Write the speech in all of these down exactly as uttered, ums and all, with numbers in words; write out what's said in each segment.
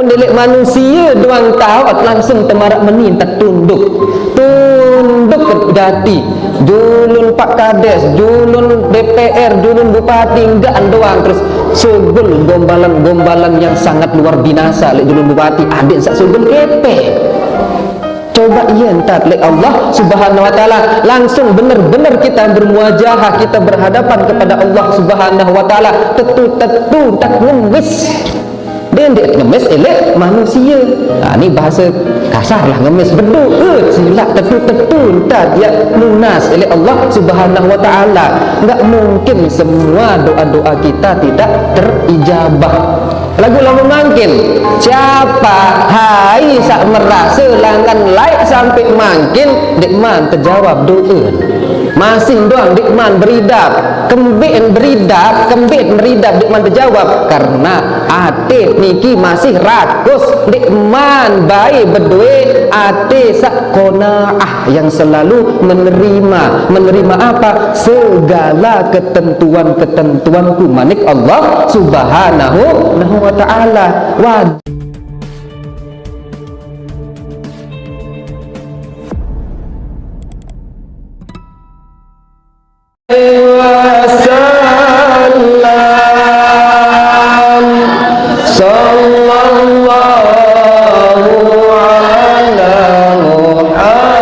Delik manusia doang taat langsung temarak meni entat tunduk. Tunduk ke gati. Julun Pak Kades, julun D P R, julun bupati, enggak doang terus sugul gombalan-gombalan yang sangat luar binasa lek julun bupati, adik sak sugul kepe. Coba iya entat lek Allah Subhanahu wa Ta'ala, langsung bener-bener kita bermuajahah, kita berhadapan kepada Allah Subhanahu wa Ta'ala, tetu-tetu tak ngemis. Dia ndeq ngemis elek manusia. Nah, ini bahasa kasar lah, ngemis bedu. Eh, silak tetu-tetu entat ya munas elek Allah Subhanahu wa Ta'ala. Enggak mungkin semua doa-doa kita tidak terijabah. Lagu lamun mangkin, siapa hai sak merasa langan laik sampai mangkin ndeqman tejawab doa? Masih doang ndeqman beridap. Kembeqn beridap, kembeqn beridap ndeqman tejawab? Karena ate niki masih rakus, ndeqman bae bedoe ate sak qanaah yang selalu menerima. Menerima apa? Segala ketentuan-ketentuanku manik Allah Subhanahu wa Ta'ala. Wah. Wasallam. Sallallahu ala Muhammad.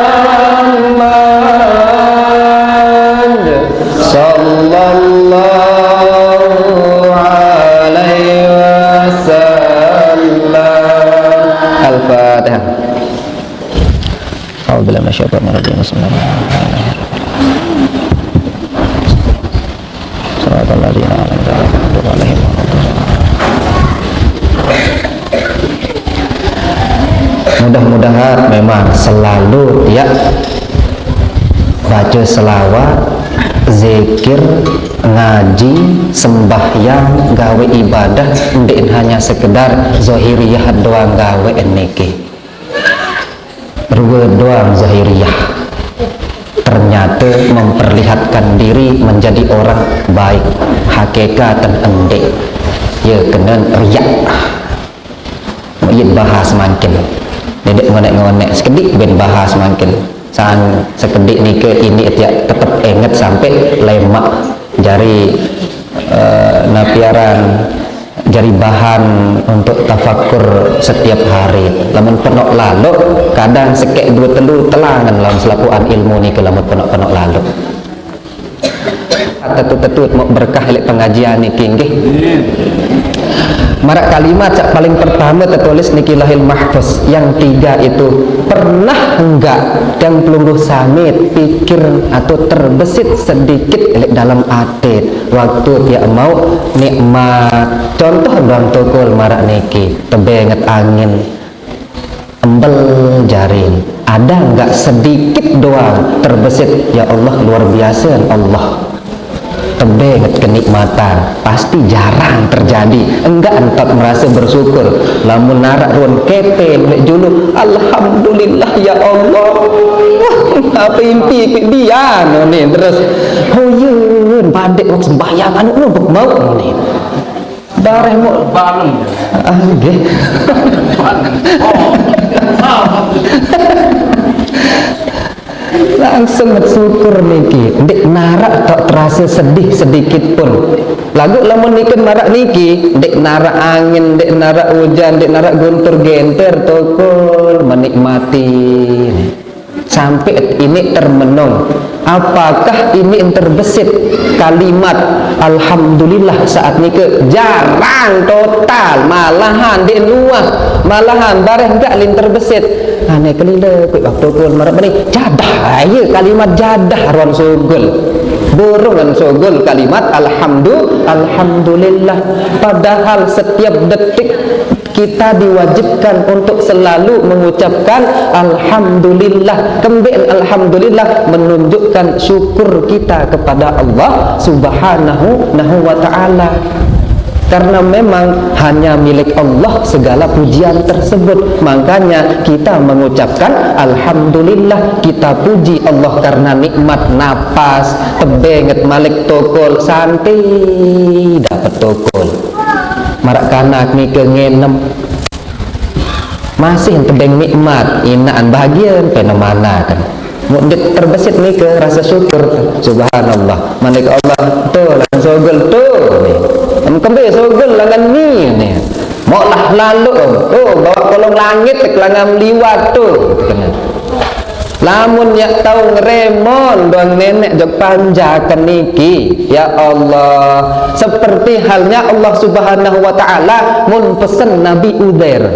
Sallallahu alaihi wasallam. Al-Fatihah. أعوذ بالله من الشيطان الرجيم. بسم الله الرحمن الرحيم. صراط الذين أنعمت عليهم غير المغضوب عليهم ولا الضالين. Mudah-mudahan memang selalu ya baca selawat, zikir, ngaji, sembahyang, gawe ibadah, ndeq hanya sekedar zahiriyah doang gawe niki. Rue doang zahiriyah ternyata memperlihatkan diri menjadi orang baik, hakikatan ndeq. Ya kenen riak. Yen bahas mangkin. Ndeq ngonek-ngonek, sekedik ben bahas mangkin. Sang sekedik nike ini tiap tetep inget sampai lemak. Jari, eh, napi aran, jari bahan untuk tafakur setiap hari. Lamun penok laluk, kadang sekek dua telu telangen lawan selapuan ilmu nike lamun penok-penok laluk. Tetut-tetut mau berkah leq pengajian niki nggih. Maraq kalimat saq paling pertama tetulis niki Lauhil Mahfuz. Yang tiga itu, pernah enggak tiang pelungguh sami pikir atau terbesit sedikit leq dalem ate waktu tiang mauq nikmat? Contoh doang tukul maraq niki, tebenget angin, embel jarin. Ada enggak sedikit doang terbesit, "Ya Allah, luar biasa Allah." Tebenget kenikmatan, pasti jarang terjadi. Enggak entot merasa bersyukur. Lamun naraq ruen kepeng leq julu, "Alhamdulillah ya Allah." Apa impi ikut dia, no, nih, terus, "Oh iya, padek wong sembahyang anu nubuk mau," nih. Bareh mau. Balem. Ah, nggih. Balem. Oh. Langsung syukur niki, ndeq naraq tok terasa sedih sedikit pun. Laguq lamun niken maraq niki, ndeq naraq angin, ndeq naraq ujan, ndeq naraq guntur genter, tokol menikmati. Sampai ini termenung. Apakah ini terbesit kalimat Alhamdulillah saat nike? Jarang total, malahan ndeq nuah, malahan bareh enggak lin terbesit. Ane kelile kuwi waktu pun maraq meni, jadah aye kalimat jadah ron sugul. Burung ron sugul kalimat alhamdu-, alhamdulillah. Padahal setiap detik kita diwajibkan untuk selalu mengucapkan alhamdulillah. Kembeqn alhamdulillah? Menunjukkan syukur kita kepada Allah Subhanahu, nahu wa Ta'ala. Karena memang hanya milik Allah segala pujian tersebut. Makanya kita mengucapkan alhamdulillah, kita puji Allah karena nikmat napas, tebenget malik tokol, santai dapet tokol. Maraq kanak nike ngenem. Masih tebeng nikmat, inaan bahagian, fenomena kan. Muk ndeq terbesit nike rase syukur. Subhanallah. Manik Allah, "Tuh, langsung sugul, tuh." Nih. Em, kembe sugul langan ni, nih. Mok lah lalu, tuh, bawa kolong langit, langam liwat, tuh. Lamun yaq tau ngeremon doang neneq jok panjaken niki, ya Allah, seperti halnya Allah Subhanahu wa Ta'ala mun pesen Nabi Uzair.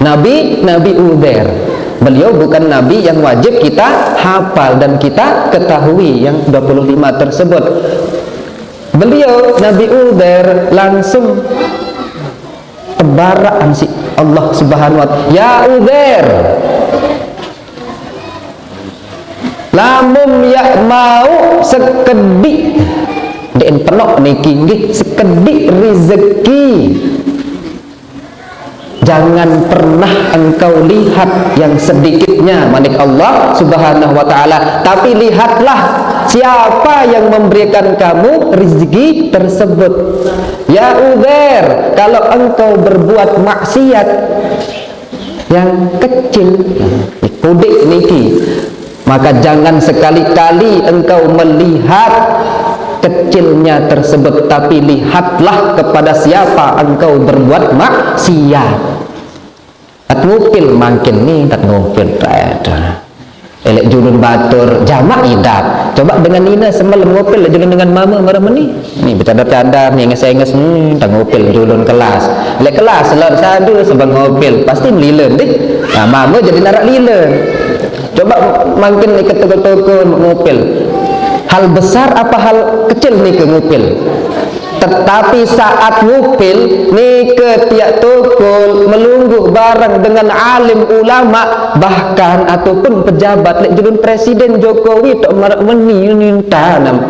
Nabi, Nabi Uzair. Beliau bukan nabi yang wajib kita hafal dan kita ketahui yang dua puluh lima tersebut. Beliau, Nabi Uzair, langsung tebaraq si Allah Subhanahu wa Ta'ala, "Ya Uzair, lamun yaq mauq sekediq," ndeqn penoq niki, nggih, "sekediq rezeki, jangan pernah engkau lihat yang sedikitnya," manik Allah Subhanahu wa Ta'ala, "tapi lihatlah siapa yang memberikan kamu rezeki tersebut. Ya Uzair, kalau engkau berbuat maksiat yang kecil, kodeq niki, maka jangan sekali-kali engkau melihat kecilnya tersebut, tapi lihatlah kepada siapa engkau berbuat maksiat." Tat ngupil mangkin ni, tat ngupil, tat. Eleq julun batur, jamaq idap. Coba dengan nine semelem ngupil, leq julun dengan mame maraq meni. Ni becandar-candar, ni enges-enges, hmm, tat ngupil julun kelas. Leq kelas, lon sadu sebeng ngupil, pasti melilen deh. Nah, mame jadi naraq lilen. Coba mangkin ikut tokol-tokol ngupil. Hal besar apa hal kecil nike ngupil? Tetapi saat ngupil, nike tiaq tokol melungguh bareng dengan alim ulama, bahkan ataupun pejabat, leq julun Presiden Jokowi tok maraq meni nintanem.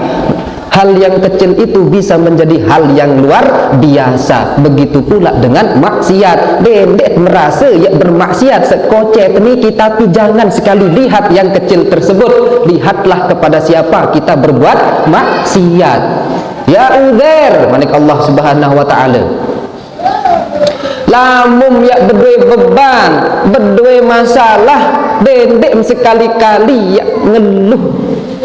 Hal yang kecil itu bisa menjadi hal yang luar biasa. Begitu pula dengan maksiat. Dendeq merase yaq bermaksiat sekocet niki, tapi jangan sekali lihat yang kecil tersebut. Lihatlah kepada siapa kita berbuat maksiat. Ya Uzair, manik Allah Subhanahu wa Ta'ala. Lamun yaq bedoe beban, bedoe masalah, dendeq sekali-kali yaq ngeluh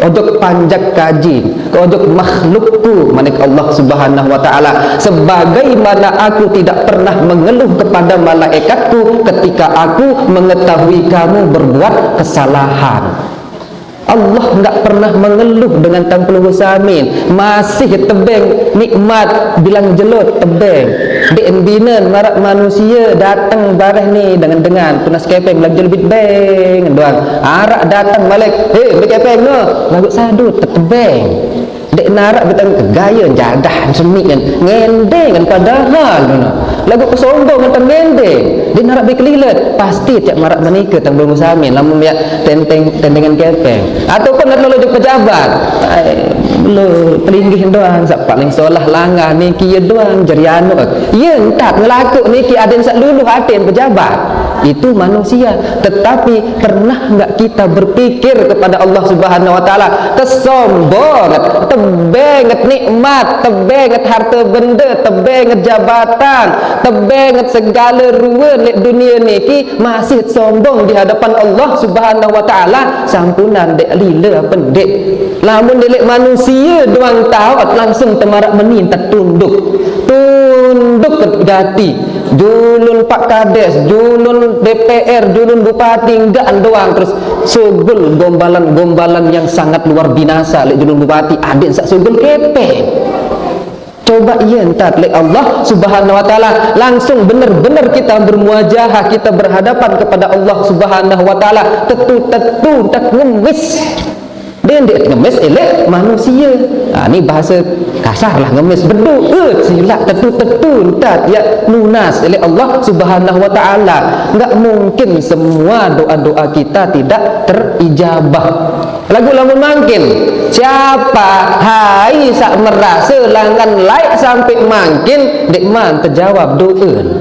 ojok panjak kaji, ojok makhlukku, manik Allah Subhanahu wa Ta'ala, sebagaimana aku tidak pernah mengeluh kepada malaikatku ketika aku mengetahui kamu berbuat kesalahan. Allah nggak pernah mengeluh dengan tang pelungguh samin, masih tebeng nikmat bilang jelo tebeng. Ndeq binen maraq manusie dateng bareh ni dengan-dengan tunas kepeng bilang jelo bit beng doang. Araq dateng malik, "He, mbe kepeng no?" Laguq sadu tetebeng. Ndeq naraq beteng kegaye jadah semik ngen, ngendeng ngen padahal ngono. Laguq kesombong ngen ngendeng. Ndeq naraq bekelilet. Pasti tiap maraq menike tang belung samin lamun miaq tenteng, tentengan kepeng. Ataupun nat lolo juk pejabat. Ai, lo pelinggih doang saq paling solah langah niki ye doang jari anu. Ye entat ngelakuq niki aden saq luluh aden pejabat. Itu manusia. Tetapi pernah nggak kita berpikir kepada Allah Subhanahu wa Ta'ala? Kesombonget, tebenget nikmat, tebenget harte bende, tebenget jabatan, tebenget segale ruen leq dunie niki masih sombong di hadapan Allah Subhanahu wa Ta'ala. Sampunan ndeq lile ape ndeq? Lamun ndeq leq manusie doang taat, langsung temaraq meni entat tunduk. Tunduk gati. Julun Pak Kades, julun D P R, julun bupati, enggak doang terus sugul gombalan-gombalan yang sangat luar binasa leq julun bupati, adeq saq sugul kepeng. Coba iye entat leq Allah Subhanahu wa Ta'ala, langsung bener-bener kita bermuajahah, kita berhadapan kepada Allah Subhanahu wa Ta'ala, tetu-tetu entat ngemis. Dendeq ngemis eleq manusie. Ah, ni bahase kasar lah, ngemis bedoe, silaq tetu-tetu entat yaq nunas eleq Allah Subhanahu wa Ta'ala. Enggak mungkin semua doa-doa kita tidak terijabah. Laguq lamun mangkin, siapa hai saq merase langan laeq sampe mangkin ndeqman tejawab doen?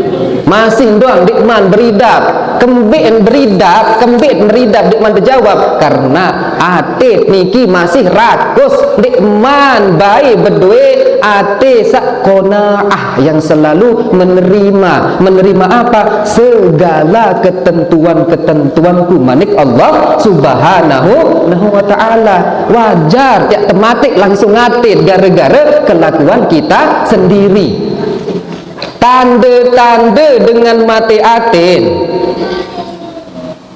Masih doang ndeqman beridap. Kembeq beridap, kembeq beridap ndeqman tejawab? Karena ate niki masih rakus, ndeqman bae bedoe ate saq qanaah, yang selalu menerima. Menerima apa? Segala ketentuan-ketentuanku, manik Allah Subhanahu wa Ta'ala. Wajar tiaq temateq langsung atin gara-gara kelakuan kita sendiri. Tande-tande dengan mate atin.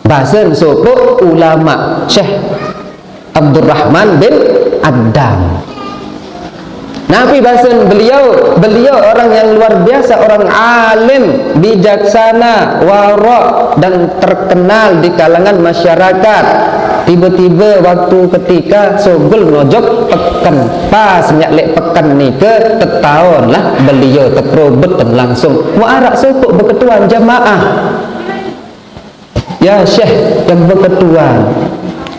Basen sopoq ulama, Syekh Abdurrahman bin Adam. Napi basen beliau? Beliau orang yang luar biasa, orang alim, bijaksana, wara, dan terkenal di kalangan masyarakat. Tiba-tiba waktu ketika sugul nojok peken, pas nyaq leq peken nike tetaon lah beliau teperobet langsung. Wah, araq sopoq beketuan jamaah. Ya, Syekh, yang beketuan.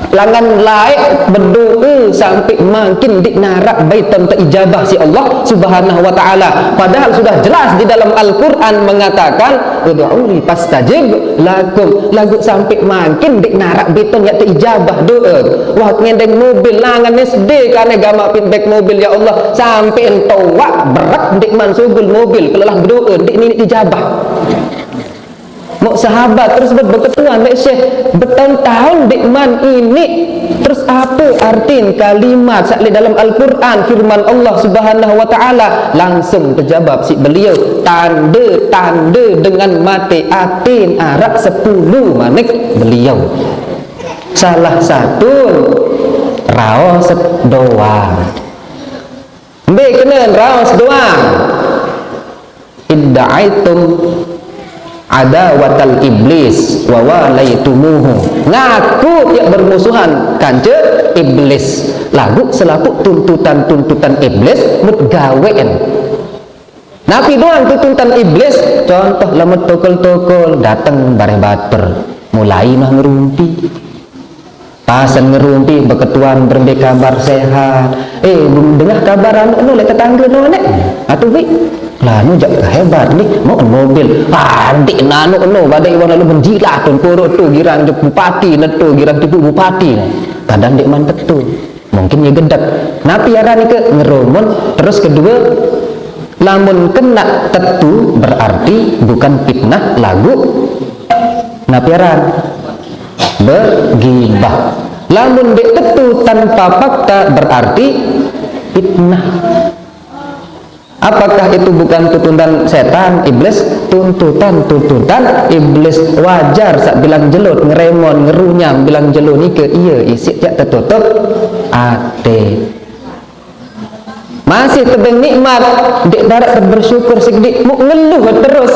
Langan laeq bedoe sampe mangkin ndeq naraq bae ton teijabah siq Allah Subhanahu wa Ta'ala. Padahal sudah jelas di dalam Al-Quran mengatakan, "Ud'uni astajib lakum." Laguq sampe mangkin ndeq naraq bae ton yaq teijabah doe. Wah, ngendeng mobil, langan S D kane gamaq pin bek mobil, ya Allah, sampe entoaq berek ndeqman sugul mobil, kelelah bedoe, ndeq niniq teijabah. Mok sahabat terus bet beketuan leq Syekh, betaun-taun ndeqman iniq. Terus ape artin kalimat saq leq dalam Al-Quran, firman Allah Subhanahu wa Ta'ala? Langsung tejabab siq beliau, "Tande-tande dengan mate atin araq sepulu," manik beliau. Salah satu raos doang. Mbe kenen raos doang? "Idda'aitum adawatal iblis wa walaitumuhu." Ngaku tiaq bermusuhan kance iblis. Laguq selapuq tuntutan-tuntutan iblis mut gaweqn. Napi doang tuntutan iblis? Contoh, lamun tokol-tokol dateng bareh batur, mulai noh ngerumpi. Pasen ngerumpi, beketuan, berembe kabar, sehat? Eh, belum dengah kabar anu no leq tetangge no, Nek. Atu bi. Lah, anu jaq hebat nih, mau mobil. Pantik nanu no, badai iwan lalu menjilat tun, poro tu girang jep bupati, netu girang tipu bupati ne. Padahal ndeqman tetu. Mungkin ye gedek. Napi aran nike? Ngerumun. Terus kedue, lamun kena tetu berarti bukan fitnah, laguq napi aran? Begibah. Lamun ndeq tetu tanpa fakta berarti fitnah. Apakah itu bukan tuntutan setan, iblis? Tuntutan, tuntutan iblis. Wajar saq bilang jelo ngeremon, ngerunyam bilang jelo nike, ie isiq tiaq tetutup ate. Masih tebeng nikmat, ndeq daraq bersyukur sikediq, muk ngeluh terus.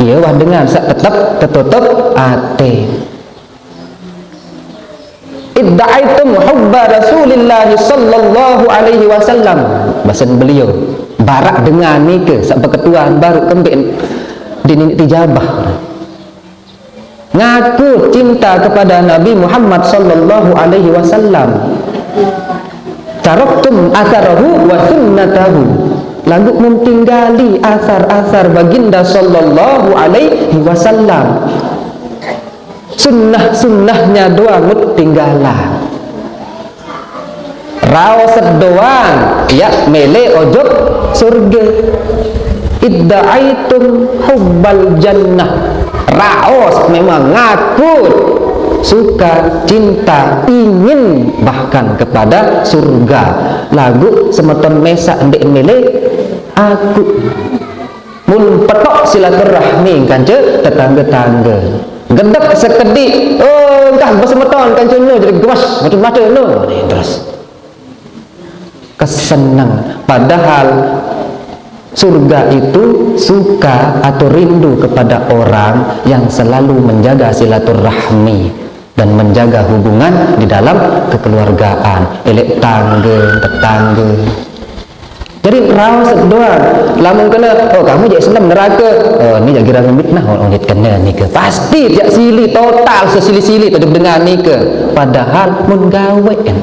Ie wah dengan saq tetep tetutup ate. "Idda'aitum hubba Rasulillahi sallallahu alaihi wasallam." Basen beliau, "Baraq dengan nike saq beketuan baruq kembeq ndeq niniq teijabah." Ngaku cinta kepada Nabi Muhammad sallallahu alaihi wasallam. "Taraktum atsarahu wa sunnatahu." Laguq mun tinggali asar-asar Baginda sallallahu alaihi wasallam. Sunnah-sunnahnya doang mut tinggalan. Raos doang, yaq mele ojok surge. "Idda'aitum hubbal jannah." Raos memang ngaku suka, cinta, ingin bahkan kepada surga. Laguq semeton mesaq ndeq mele aku. Mun petok silaturahmi kance tetangge-tangge. Gedek sekediq, oh, engkah besemeton kance no, jadi gemas, macam mata no. Ni terus. Keseneng. Padahal surga itu suka atau rindu kepada orang yang selalu menjaga silaturahmi dan menjaga hubungan di dalam kekeluargaan, eleq tangge, tetangge. Jadi raos doang. Lamun kene, "Oh, kamu jaq seneng nerake." Oh, ni jaq kira mitnah, oh, oh, kene nike. Pasti tiaq sili total, sesili-sili tadi dengan nike. Padahal mun gaweqn.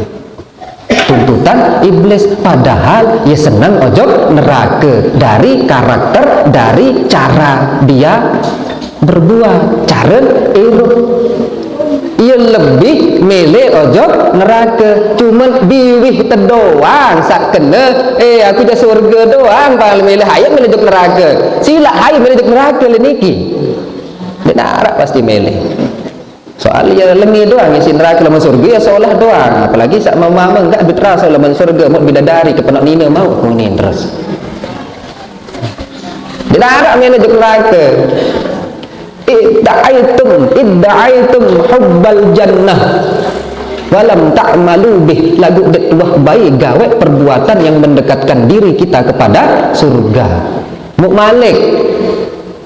Tuntutan iblis, padahal ia seneng ojok neraka dari karakter, dari cara dia berbuat, cara irup. Ia lebih milih ojok neraka. Cuman biwih te doang sak kena, eh, aku jak surga doang paling milih, ayo milih ojok neraka. Silak ayo milih ojok neraka le niki. Dia narak pasti milih. Soal ya lengi doang isi neraka, lamun surga ya solah doang. Apalagi sak mama enggak bit rasa lamun surga, mau bidadari ke penok nina mau kunin terus. Dilarang milih ojok neraka. Idda'aitum, idda'aitum hubbal jannah walam ta'malu bih. Lagu dek tuah baik gawe perbuatan yang mendekatkan diri kita kepada surga. Muk Malik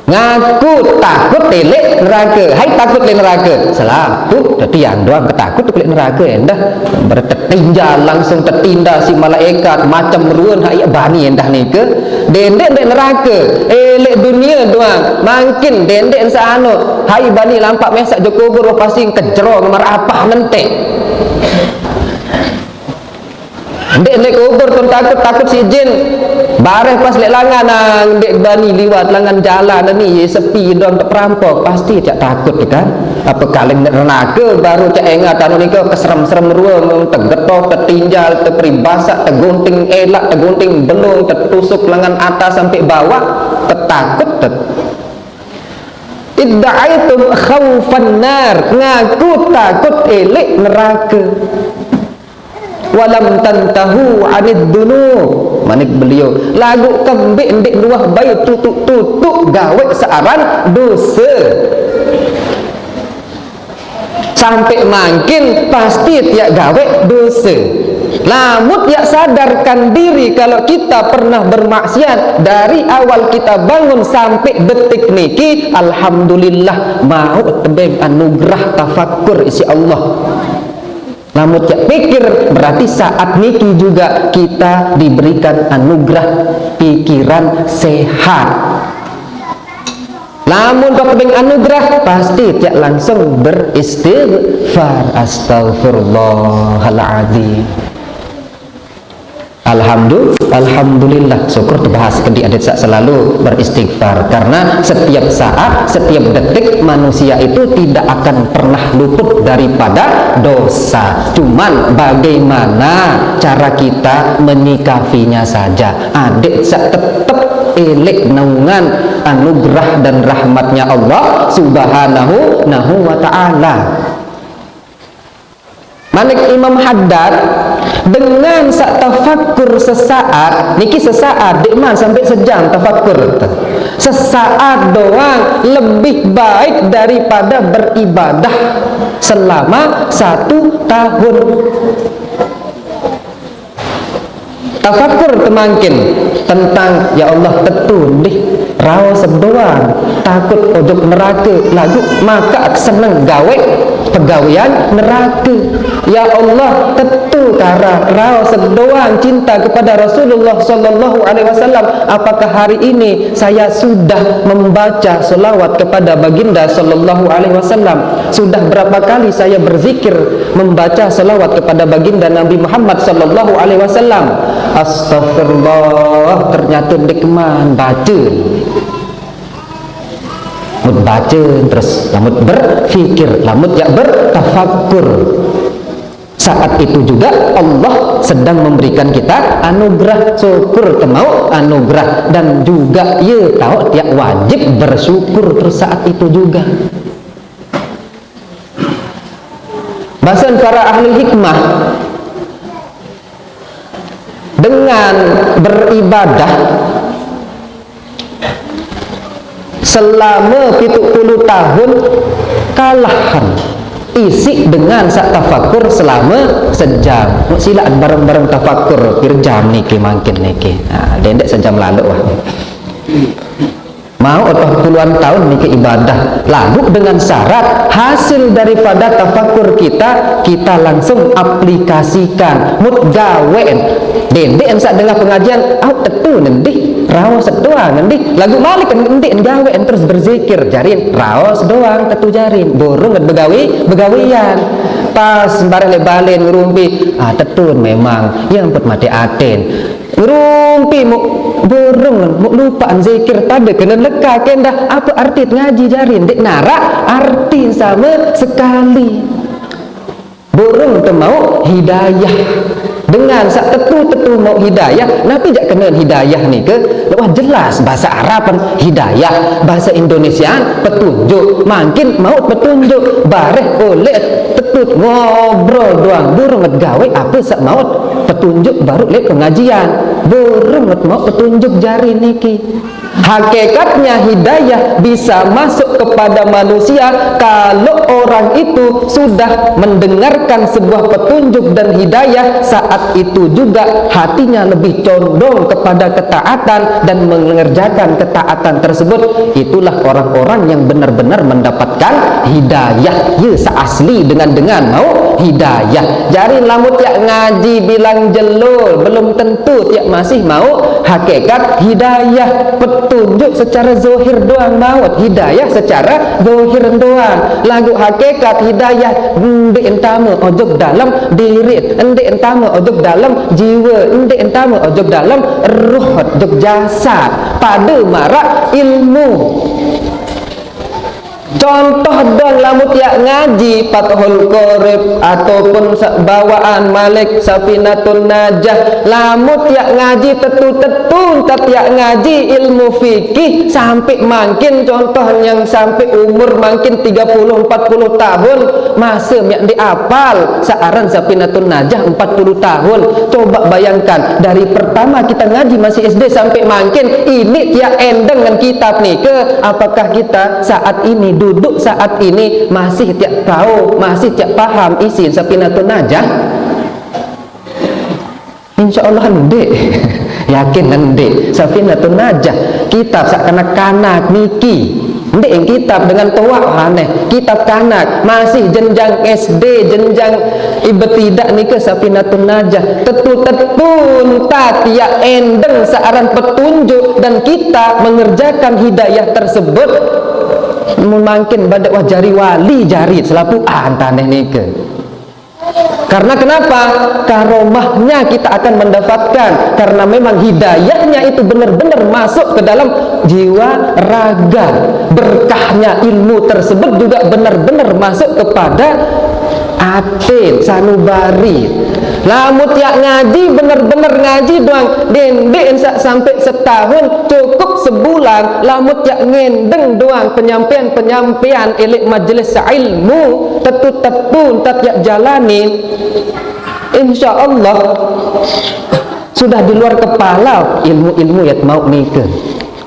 ngaku takut elek neraka. Hai takut elek neraka. Selapuh, tapi yang doang ketakut elek neraka endah. Bertetinjal langsung tetinda si malaikat macam ruan, hai bani endah nika. Dendek dek neraka. Elek dunia doang. Makin dendek sano. Hai bani lampak mesak jo kubur pasti kejero ngemar apa nentek. Ndek, ndek kubur tun takut, takut si jin. Bareh pas lek langan, nang ndek bani liwat langan jalan ni, ye sepi dong, tak perampok, pasti cak takut kan. Apa kaling neraka baru cak engat anu nika keserem-serem ruang, tegetok, tetinjal, tepribasak, tegunting elak, tegunting belung, tetusuk lengan atas sampai bawah, tetakut, tet. Idda'aitum khaufan nar, ngaku takut elek neraka. Walam tantahu anid dunub, manik beliau, lagu kembik ndik nuah baik tutuk-tutuk gawe searan dosa. Sampai mangkin pasti tiak gawe dosa. Lamut ya sadarkan diri kalau kita pernah bermaksiat dari awal kita bangun sampai detik niki, alhamdulillah, mau tebeng anugerah tafakkur isi Allah. Lamut ya pikir, berarti saat niki juga kita diberikan anugerah pikiran sehat. Lamun kau tebeng anugerah, pasti tiak langsung beristighfar, astagfirullahaladzim. Alhamdulillah, alhamdulillah, syukur terbahas kedik adik sak selalu beristighfar, karena setiap saat, setiap detik manusia itu tidak akan pernah luput daripada dosa. Cuman bagaimana cara kita menyikapinya saja. Adik sak tetep elek naungan anugerah dan rahmatnya Allah Subhanahu nahu wa ta'ala. Manik Imam Haddad, dengan sak tafakkur sesaat, niki sesaat, dek man sampai sejam tafakkur. Sesaat doang lebih baik daripada beribadah selama satu tahun. Tafakkur temangkin tentang, ya Allah, tetu ndih, raos doang, takut ojok neraka, lagu maka seneng gawe pegawean neraka. Ya Allah, tetu kara raos doang cinta kepada Rasulullah sallallahu alaihi wasallam. Apakah hari ini saya sudah membaca selawat kepada Baginda sallallahu alaihi wasallam? Sudah berapa kali saya berzikir membaca selawat kepada Baginda Nabi Muhammad sallallahu alaihi wasallam? Astagfirullah, ternyata dikman baca. Mut baca terus, lamut berfikir, lamut ya bertafakkur. Saat itu juga Allah sedang memberikan kita anugerah, syukur temau anugerah, dan juga ya tahu tiap wajib bersyukur terus saat itu juga. Bahasan para ahli hikmah, dengan beribadah selama pitu puluh tahun kalahan isi dengan sak tafakur selama sejam. Mau sila bareng-bareng tafakur pir jam niki mangkin niki. Nah, dendek sejam lalu wah. Mau atau puluhan tahun niki ibadah, lalu dengan syarat hasil daripada tafakur kita, kita langsung aplikasikan. Mut gawen. Dendek ensak dengar pengajian, au tetu nendih, raos doang nendih. Lagu malik nendih gawen terus berzikir, jarin raos doang tetu jarin. Burung begawi, begawian. Pas bareh leq balen ngerumpi, ah, tetun memang, ye mpet mate aten. Ngerumpi muq burung, muq lupaqn zikir, pade kenen leka kendah. Ape arti ngaji jari? Ndeq naraq arti same sekali. Burung temauq hidayah. Dengan saq tetu-tetu mauq hidayah, napi jaq kenen hidayah nike? Wah, jelas bahasa Arapan hidayah, bahasa Indonesiaan petunjuk. Mangkin mauq petunjuk, bareh oleq tetut ngobrol doang. Burung et gaweq ape saq mauq petunjuk baruq leq pengajian. Burung et mauq petunjuk jari niki. Hakikatnya hidayah bisa masuk kepada manusia kalau orang itu sudah mendengarkan sebuah petunjuk dan hidayah, saat itu juga hatinya lebih condong kepada ketaatan dan mengerjakan ketaatan tersebut. Itulah orang-orang yang benar-benar mendapatkan hidayah. Ye seasli dengan-dengan mauq hidayah. Jari lamun tiaq ngaji bilang jelo, belum tentu tiaq masih mauq hakikat hidayah. Petunjuk secara zohir doang mauq, hidayah secara zohir doang. Laguq hakikat hidayah ndeq entame ojok dalem diriq, ndeq entame ojok dalem jiwe, ndeq entame ojok dalem ruh, ojok jasad. Pade maraq ilmu. Contoh doang, lamun tiaq ngaji Fathul Qorib ataupun sa-, bawaan malik Safinatun Najah, lamun tiaq ngaji tetu-tetu, ntat tiaq ngaji ilmu fikih sampe mangkin, contoh yang sampe umur mangkin tiga puluh, empat puluh tahun, mase miaq ndeq apal saq aran Safinatun Najah empat puluh tahun. Coba bayangkan, dari pertama kita ngaji masih S D sampe mangkin, ini tiaq endeng ngen kitab nike, apakah kita saat ini, duduk saat ini, masih tiaq tao, masih tiaq paham isin Safinatun Najah? Insya Allah ndeq. Yakin ndeq. Safinatun Najah, kitab saq kanak-kanak niki. Ndeq kitab dengan toaq, aneh. Kitab kanak, masih jenjang S D, jenjang ibtidak nike Safinatun Najah. Tetu-tetu ntat tiaq endeng saq aran petunjuk dan kita mengerjakan hidayah tersebut, mun mangkin badeq wah jari wali jari selapuqan taneh nike. Karena kenapa? Karomahnya kita akan mendapatkan. Karena memang hidayahnya itu benar-benar masuk ke dalam jiwa raga. Berkahnya ilmu tersebut juga benar-benar masuk kepada aten, sanubari. Lamun tiaq ngaji, bener-bener ngaji doang, dendeq saq sampe setahun, cukup sebulan, lamun tiaq ngendeng doang penyampaian-penyampaian eleq majelis ilmu, tetu-tetu ntat tiaq jalanin, insya Allah sudah di luar kepala ilmu-ilmu yat mauq nike.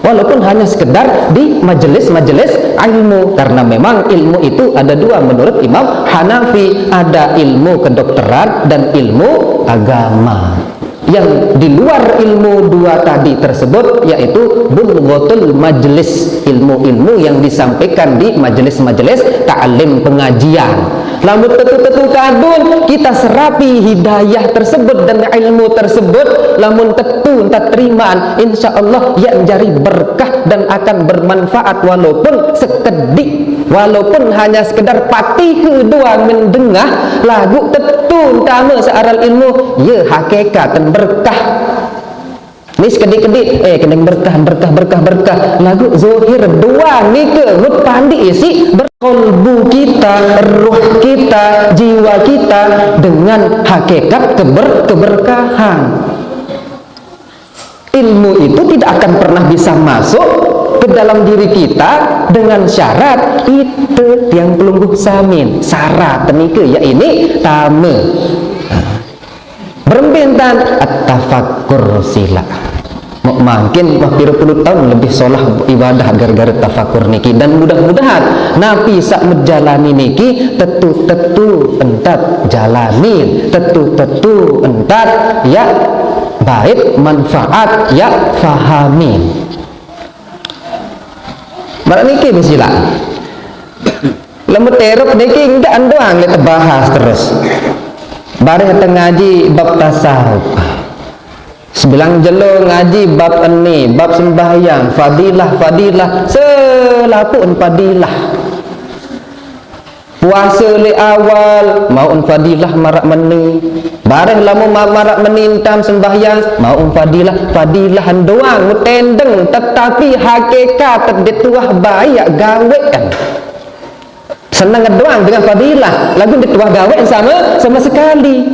Walaupun hanya sekedar di majelis-majelis ilmu, karena memang ilmu itu ada dua menurut Imam Hanafi, ada ilmu kedokteran dan ilmu agama. Yang di luar ilmu dua tadi tersebut, yaitu bulghatul majlis, ilmu-ilmu yang disampaikan di majelis-majelis taklim pengajian. Lamun tetu-tetu kadun, kita serapi hidayah tersebut dan ilmu tersebut, lamun tetu ntat terimaan, insya Allah, ye jari berkah dan akan bermanfaat walaupun sekediq, walaupun hanya sekedar patihe doang mendengah, laguq tetu entame saq aran ilmu, ye hakikat dan berkah. Ni sekediq-kediq, eh, keneng berkah, berkah, berkah, berkah. Laguq zohir doang nike, mut pandiq isiq ber-, kolbu kita, ruh kita, jiwa kita dengan hakikat keber-, keberkahan. Ilmu itu tidak akan pernah bisa masuk ke dalam diri kita dengan syarat ite tiang pelungguh samin. Syarat nike ye ini tame. Berembe ntan? At-tafakkur silaq. Mok mangkin wah pire puluh taun lebih solah ibadah gara-gara tafakur niki. Dan mudah-mudahan napi saq mejalani niki tetu-tetu entat jalani, tetu-tetu entat yaq bait manfaat yaq fahami. Maraq niki mesilaq. Lemet erup niki ndeq doang leq tebahas terus. Bareh te ngaji bab tasawuf. Sebilang jelo ngaji bab eni, bab sembahyang, fadilah, fadilah, selapuqn fadilah. Puasa lek awal, mau'en fadilah marak meni. Bareh lamun ma-, marak meni entan sembahyang, mau'en fadilah, fadilah doang, mutendeng, tetapi hakikat ndeq tuah baik gawean. Seneng doang dengan fadilah, laguq ndeq tuah gawean sama, sama sekali.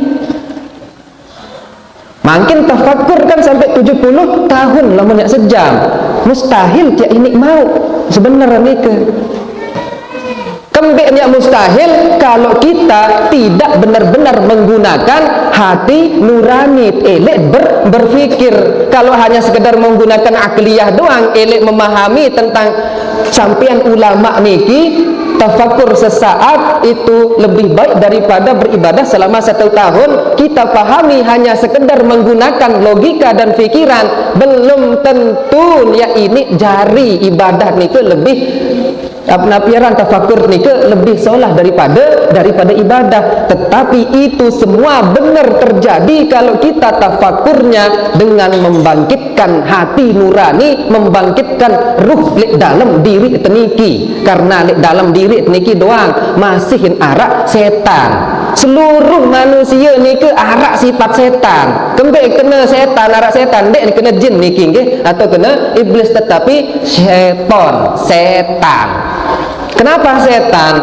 Mangkin tafakur kan sampai tujuh puluh tahun lamun nyak sejam. Mustahil tiak inik mauq. Sebener nike. Kembeq nyak mustahil kalau kita tidak benar-benar menggunakan hati nurani, elek ber-, berfikir. Kalau hanya sekedar menggunakan akliyah doang, elek memahami tentang sampean ulama niki, tafakur sesaat itu lebih baik daripada beribadah selama satu tahun. Kita pahami hanya sekedar menggunakan logika dan pikiran, belum tentu ya ini jari ibadah nike lebih, apa napiaran, tafakur nike lebih solah daripada, daripada ibadah. Tetapi itu semua benar terjadi kalau kita tafakurnya dengan membangkitkan hati nurani, membangkitkan ruh lek dalem diri teniki. Karena lek dalem diri teniki doang masih araq setan. Seluruh manusia nike araq sifat setan. Kembeq kene setan, araq setan, ndeq kene jin niki nggih, atau kene iblis, tetapi seton, setan. Kenapa setan?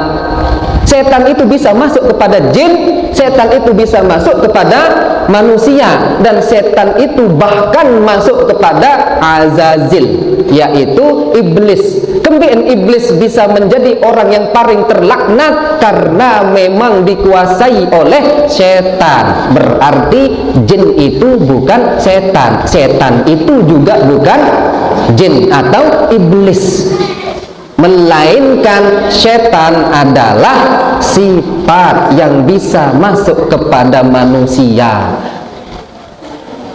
Setan itu bisa masuk kepada jin, setan itu bisa masuk kepada manusia, dan setan itu bahkan masuk kepada Azazil, yaitu iblis. Kembeqen iblis bisa menjadi orang yang paling terlaknat karena memang dikuasai oleh setan. Berarti jin itu bukan setan, setan itu juga bukan jin atau iblis. Melainkan setan adalah sifat yang bisa masuk kepada manusia.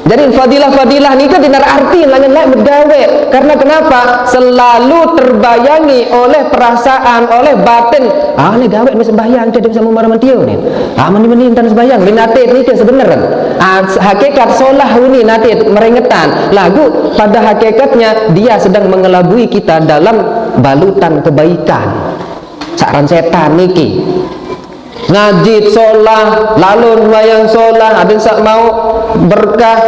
Jadi fadilah-fadilah nike dinar arti lain-lain begawe. Karena kenapa? Selalu terbayangi oleh perasaan, oleh batin. Ah, ni gawe ni sembahyang, jadi bisa memarah mentio ni. Ah, meni-meni entan sembahyang, meni ate nike sebeneren. Ah, hakikat solah uni nate merengetan. Lagu pada hakikatnya dia sedang mengelabui kita dalam balutan kebaikan. Saq aran setan niki. Ngajit solah, lalo sembahyang solah, adeqn saq mauq berkah.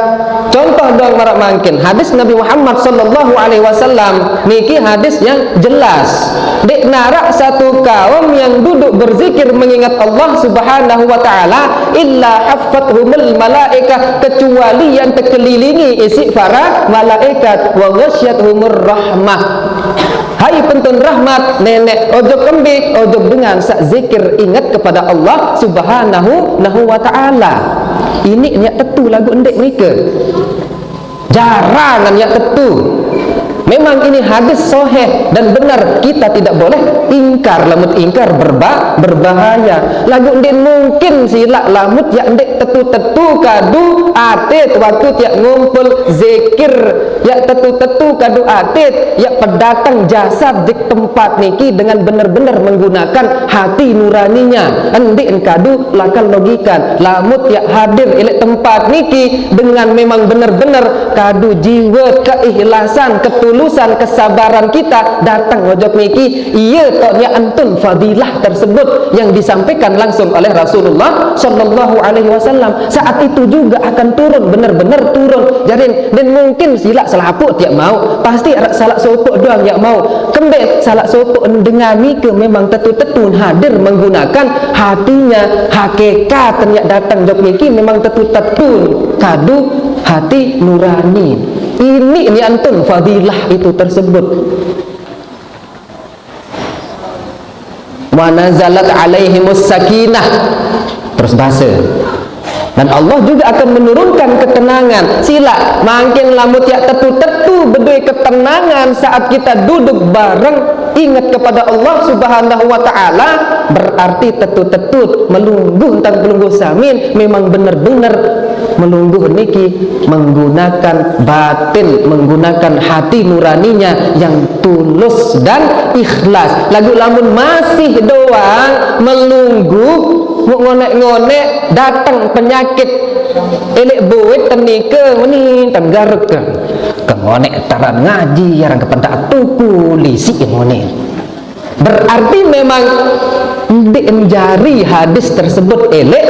Contoh doang maraq mangkin, hadis Nabi Muhammad sallallahu alaihi wasallam niki hadis yang jelas. Ndeq naraq satu kaum yang duduk berzikir mengingat Allah Subhanahu wa taala illa haffathumul malaikah, kecuali yang tekelilingi isiq para malaikat, wa ghasyiathumur rahmah. Hai pentun rahmat, neneq ojok embe? Ojok dengan saq zikir inget kepada Allah Subhanahu, nahu wa ta'ala. Ini niat tetu laguq ndeq nike. Jarang niat tetu. Memang ini hadis sahih dan benar, kita tidak boleh ingkar. Lamun ingkar berba-, berbahaya. Laguq ndeq mungkin silaq lamun yaq ndeq tetu-tetu kadu atit waktu tiaq ngumpul zikir. Yaq tetu-tetu kadu atit, yaq pedateng jasad jeq tempat niki dengan bener-bener menggunakan hati nuraninya. Ndeqn kadu lakal logika. Lamun yaq hadir leq tempat niki dengan memang bener-bener kadu jiwe, keikhlasan, ketulusan, kesabaran kita dateng ojok niki, ie toq niaq entun fadilah tersebut yang disampaikan langsung oleh Rasulullah sallallahu alaihi wasallam. Saat itu juga akan turun, bener-bener turun. Jari, ndeqn mungkin silaq selapuq tiaq mauq, pasti araq salaq sopoq doang yaq mauq. Kembeq? Salaq sopoq dengan nike memang tetu-tetu hadir menggunakan hatinya, hakikat niaq dateng jok niki memang tetu-tetu kadu hati nurani. Ini niaq entun fadilah itu tersebut. Wa nazalat alaihimus sakinah. Terus base. Dan Allah juga akan menurunkan ketenangan. Silaq, mangkin lamun tiaq tetu-tetu bedoe ketenangan saat kita duduk bareng, inget kepada Allah Subhanahu wa Ta'ala, berarti tetu-tetu melungguh entan pelungguh samin, memang bener-bener melungguh niki menggunakan batin, menggunakan hati nuraninya yang tulus dan ikhlas. Laguq lamun masih doang melungguh, muk ngoneq-ngoneq, dateng penyakit eleq buit tenike, meni entan garuk ke. Ke ngoneq taran ngaji, arang kepentak tuku, lisiq muni. Berarti memang ndeq jari hadis tersebut elek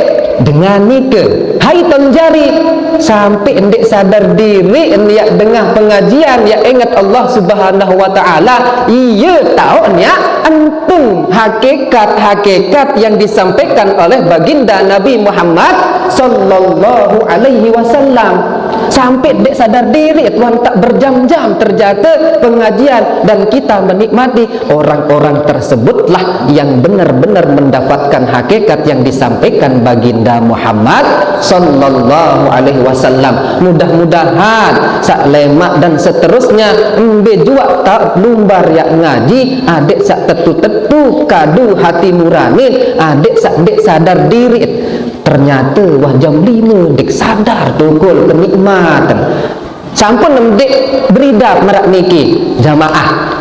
dengan nike. Hai ton jari, sampai ndeq sadar diri en yaq dengah pengajian, yaq inget Allah Subhanahu wa Ta'ala, iye taoq yaq entung hakikat-hakikat yang disampaikan oleh Baginda Nabi Muhammad sallallahu alaihi wasallam. Sampai ndeq sadar diri, tuan, tak berjam-jam terjata pengajian dan kita menikmati. Orang-orang tersebutlah yang benar-benar mendapatkan hakikat yang disampaikan Baginda Muhammad sallallahu alaihi wasallam. Mudah-mudahan saq lemaq dan seterusnya mbe juaq taoq lumbar yaq ngaji, adeq saq tetu-tetu kadu hati nurani, adeq saq ndeq sadar diri. Ternyata wah jam lime ndeq sadar tukul kenikmatan. Sampun ndeq beridap maraq niki jamaah.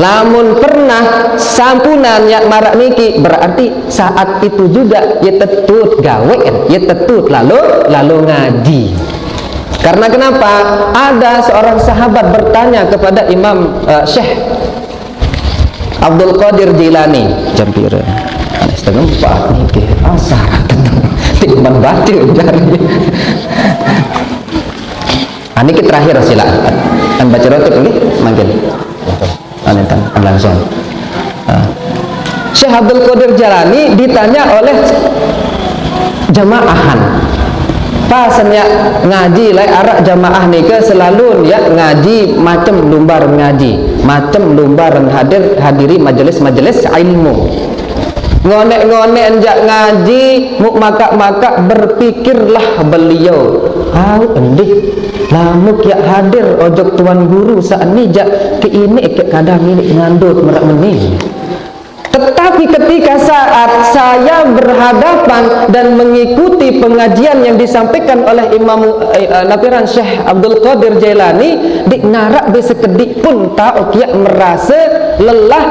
Lamun pernah sampunan yaq maraq niki, berarti saat itu juga ye tetut gaweq, ye tetut lalo, lalo ngaji. Karena kenapa? Ada seorang sahabat bertanya kepada Imam, eh, Syekh Abdul Qadir Jilani. Jam pire? Setengah empat niki. Asar. Timbang baca jari. Ah, niki terakhir, silaq. Kan baca rotib nggih, mangkin. Ah, nenten, kan langsung. Ah. Syekh Abdul Qadir Jalani ditanya oleh jamaahan. Pas yaq ngaji, laeq araq jamaah nike selalu yaq ngaji macem lumbar ngaji, macem lumbar hadir, hadiri majelis-majelis ilmu. Ngoneq-ngoneq njaq ngaji, muq makaq-makaq berpikirlah beliau, "Au, endih, lamuq yaq hadir ojok tuan guru saq ni jaq keine keq kadang ini ngandut meraq meni." Tetapi ketika saat saya berhadapan dan mengikuti pengajian yang disampaikan oleh Imam, eh, eh, napiran, Syekh Abdul Qadir Jailani, ndeq naraq be sekediq pun taoq yaq merase lelah,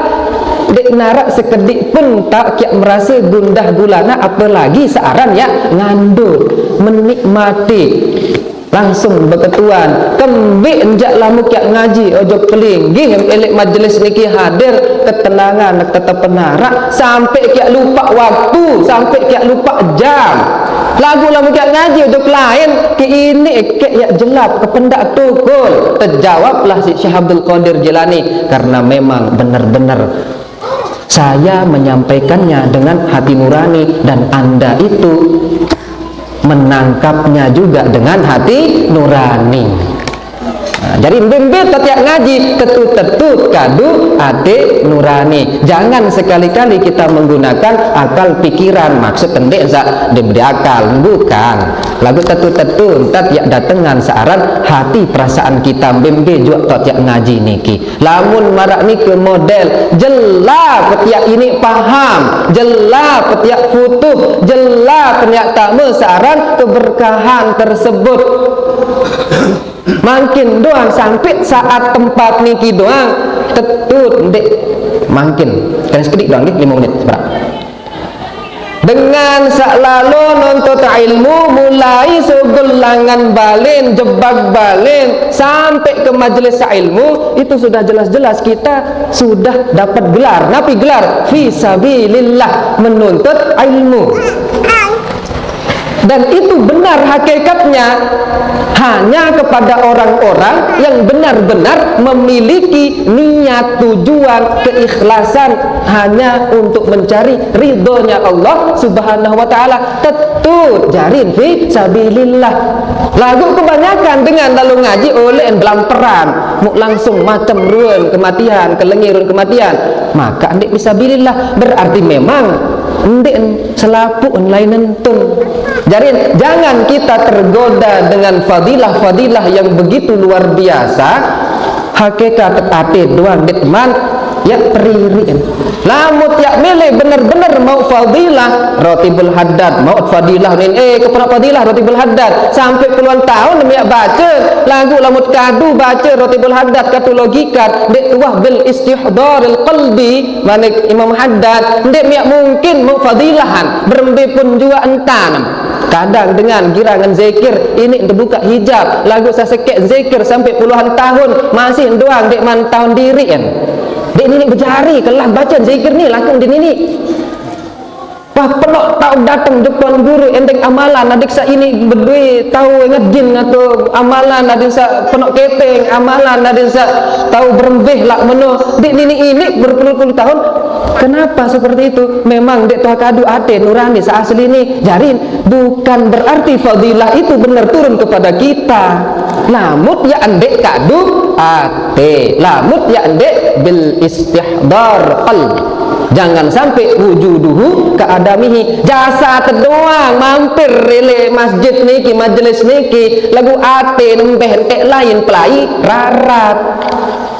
ndeq naraq sekediq pun taoq yaq merase gundah gulana, apalagi searan yaq ngandut, menikmati. Langsung beketuan, "Kembeq njaq lamuq yaq ngaji ojok pelinggih em eleq majelis niki hadir, ketenangan tetep penaraq, sampai yaq lupaq waktu, sampai yaq lupaq jam. Laguq lamuq yaq ngaji ojok lain, keine keq yaq jelap, kependaq tukul." Tejawablah siq Syekh Abdul Qadir Jilani, "Karena memang bener-bener saya menyampaikannya dengan hati nurani dan Anda itu menangkapnya juga dengan hati nurani." Nah, jari mbe-mbe taoq yaq ngaji, tetu-tetu kadu ate nurani. Jangan sekali-kali kita menggunakan akal pikiran, maksud ndeq saq ndeq beakal, bukan. Laguq tetu-tetu, ntat yaq datengan searan hati perasaan kita, mbe-mbe juaq taoq yaq ngaji niki. Lamun maraq nike model, jela petiak ini paham, jela petiak futuh, jela petiak tame searan keberkahan tersebut. Mangkin doang sampai saat tempat niki doang, tetut ndeq mangkin. Kan sekediq doang nggih, lime menit, seberaq. Dengan saq lalo nuntut ilmu, mulai sugul langan balen, jebak balen, sampai ke majelis ilmu, itu sudah jelas-jelas kita sudah dapat gelar. Napi gelar? Fi sabilillah, menuntut ilmu. Dan itu benar hakikatnya hanya kepada orang-orang yang benar-benar memiliki niat, tujuan, keikhlasan hanya untuk mencari ridhonya Allah Subhanahu wa Ta'ala. Tetu jarin fi sabilillah. Laguq kebanyakan dengan lalu ngaji oleh belamperan, muq langsung macem ruen kematian, kelengi ruen kematian, maka ndeq fi sabilillah. Berarti memang ndeq selapuq lain entung. Jarin, jangan kita tergoda dengan fadilah-fadilah yang begitu luar biasa. Hakikat ate doang ndeqman yaq peririq. Lamun yaq mele bener-bener mauq fadilah, Ratibul Haddad, mauq fadilah nin, eh, kepenak fadilah Ratibul Haddad, sampai puluhan taun dem yaq bace, laguq lamun kadu bace Ratibul Haddad, kadu logikan, ndeq tuah bil istihdaril qalbi, manik Imam Haddad, ndeq miaq mungkin mauq fadilahan, berembe pun juaq entan. Kadang dengan girangan zikir, ini tebukaq hijab, laguq saq sekeq zikir sampai puluhan taun, masih doang ndeqman taun diriq en. Ini ni bejari kelah baca zikir ni lakung di nini. Wah, pelok tau dateng depan guru, endek amalan, adik sa ini bedui tau ngedin atau amalan, adik sa penok kepeng, amalan, adik sa tau berembih lak meno. Dek nini ini berpuluh-puluh tahun. Kenapa seperti itu? Memang dek tuah kadu ate nurani seasli ni. Jarin, bukan berarti fadilah itu benar turun kepada kita. Lamut ya endek kadu ate, lamut ya endek bil istihdar qalb. Jangan sampai wujuduhu ka adamihi. Jasad doang mampir rele masjid niki, majelis niki, lagu ate nembeh entek lain pelai rarat.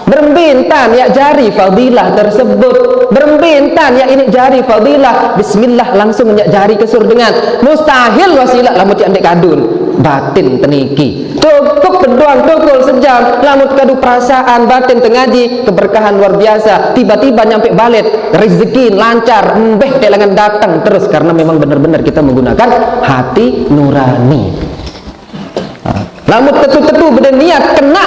Berembintan ya jari fadilah tersebut. Berembintan ya ini jari fadilah. Bismillah langsung ya jari kesurdengan. Mustahil wasilah lamut ya endek kadun. Batin teniki. Cukup berdoang tukul sejam, lamut kadu perasaan batin tengaji, keberkahan luar biasa. Tiba-tiba nyampe balet, rezeki lancar, embeh telangan datang terus karena memang benar-benar kita menggunakan hati nurani. Nah, lamut tetu-tetu beda niat kena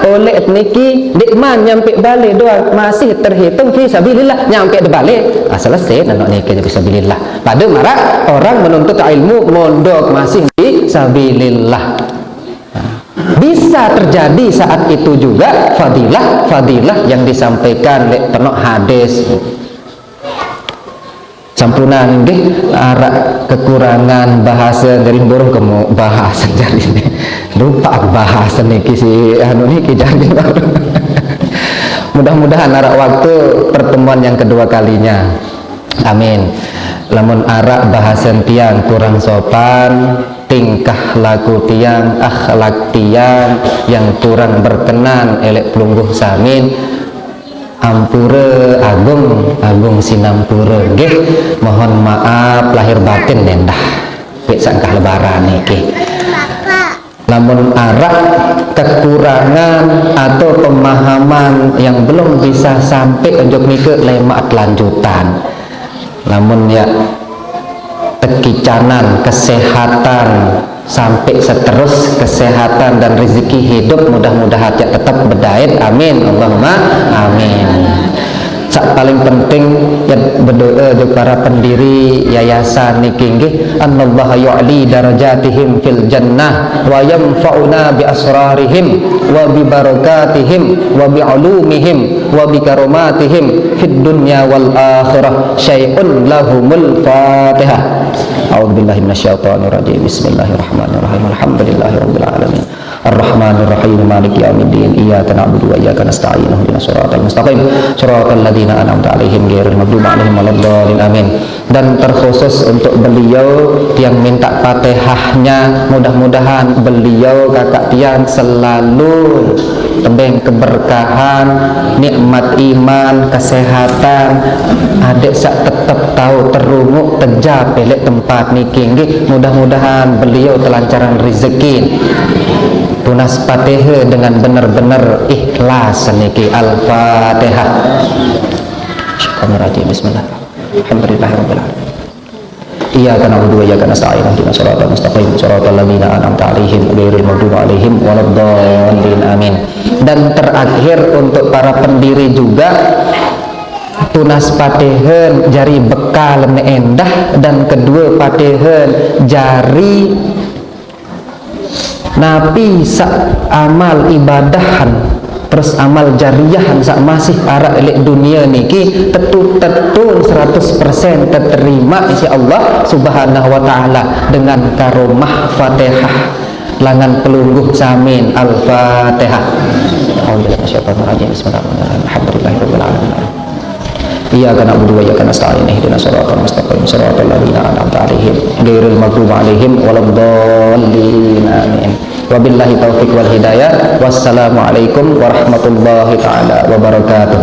oleh niki dikman nyampe balik doang masih terhitung fi sabilillah, nyampe de balik, ah, selesai nenok niki fi sabilillah. Pada marak orang menuntut ilmu mondok masih fi sabilillah. Bisa terjadi saat itu juga fadilah-fadilah yang disampaikan lek penok hadis. Sampunan nggih, arak kekurangan bahasa dari burung kemu bahasa jadi lupa bahasa niki si anu niki jadi. Mudah-mudahan arak waktu pertemuan yang kedua kalinya. Amin. Lamun arak bahasan tiang kurang sopan, tingkah laku tiang, akhlak tiang yang kurang berkenan elek pelungguh samin, ampura agung, agung sinampura. Nggih, mohon maaf lahir batin nendah. Pik sangkah lebaran niki. Lamun arak kekurangan atau pemahaman yang belum bisa sampai unjuk nike lemak lanjutan. Lamun ya tekicanan kesehatan sampai seterus kesehatan dan rezeki hidup mudah-mudahan ya tetap bedait. Amin. Allahumma amin. Sak paling penting ya berdoa di para pendiri yayasan niki nggih, annallaha yu'li darajatihim fil jannah wa yanfa'una bi asrarihim wa bi barakatihim wa bi ulumihim wa bi karomatihim fid dunya wal akhirah syai'un lahumul fatihah. A'udzubillahi minasyaitonirrajim. Bismillahirrahmanirrahim. Alhamdulillahirabbil alamin. Arrahmanirrahim. Maliki yaumiddin. Iyyaka na'budu wa iyyaka nasta'in. Ihdinas siratal mustaqim. Siratal ladzina an'amta 'alaihim ghairil maghdubi 'alaihim waladdallin. Amin. Dan terkhusus untuk beliau yang minta Fatihahnya, mudah-mudahan beliau kakak tiang selalu tembeng keberkahan, nikmat iman, kesehatan, adik sak tetap tahu terunguk tejap elek tempat niki nggih. Mudah-mudahan beliau telancaran rezeki. Tunas Fatihah dengan benar-benar ikhlas niki. Al-Fatihah. Bismillah. Alhamdulillahirabbil alamin. Iyyaka na'budu wa iyyaka nasta'in. Ihdinas siratal mustaqim. Siratal ladzina an'amta 'alaihim ghairil maghdubi 'alaihim waladdallin. Amin. Dan terakhir untuk para pendiri juga, tunas Fatihah jari bekal endah dan kedua Fatihah jari napi sak amal ibadahan, terus amal jariahan sak masih arak elek dunia niki tetu-tetu seratus persen terterima isi Allah Subhanahu wa taala dengan karomah Fatihah langan pelungguh samin. Al-Fatihah. A'udzubillahi minasyaitonirrajim. Bismillahirrahmanirrahim. Alhamdulillahirabbil alamin. Iyyaka na'budu wa iyyaka nasta'in. Ihdinas siratal mustaqim. Siratal ladzina an'amta 'alaihim ghairil maghdubi 'alaihim waladdallin. Amin. Wabillahi taufiq wal hidayah. Wassalamualaikum warahmatullahi taala wabarakatuh.